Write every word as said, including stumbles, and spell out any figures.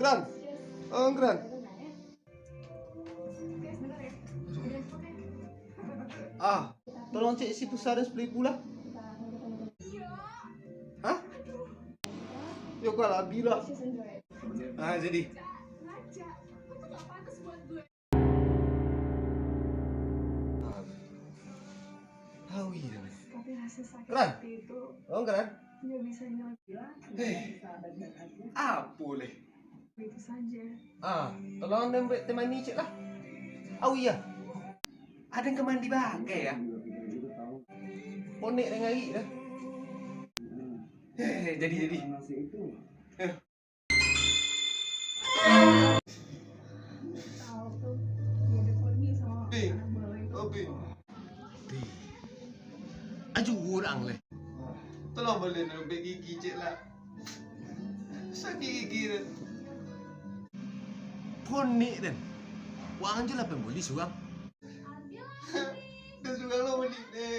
Gran. Oh, Gran. Ah, tolong cek isi pulsa den sapuluah ribu lah. Hah? Yo, kau lah, abih lah. Ah, jadi. Awi dah. Tapi rasa sakit Kran. Hati itu Tolong, Kran. Nggak bisa hilang. Eh. Apa leh? Itu saja. Ah, tolong den buek teh manih cek lah. Awi ya. Ada yang ka mandi bagai ya? Ponek den ari dah. Eh, jadi, jadi. Eh. Bi, oh, Bi. Bi. Aju urang leh. Tolong balian robek gigi cek lah. Sakik gigi tu. Ponek den. Wang je lah pembuli surang. Den surang lah bali den.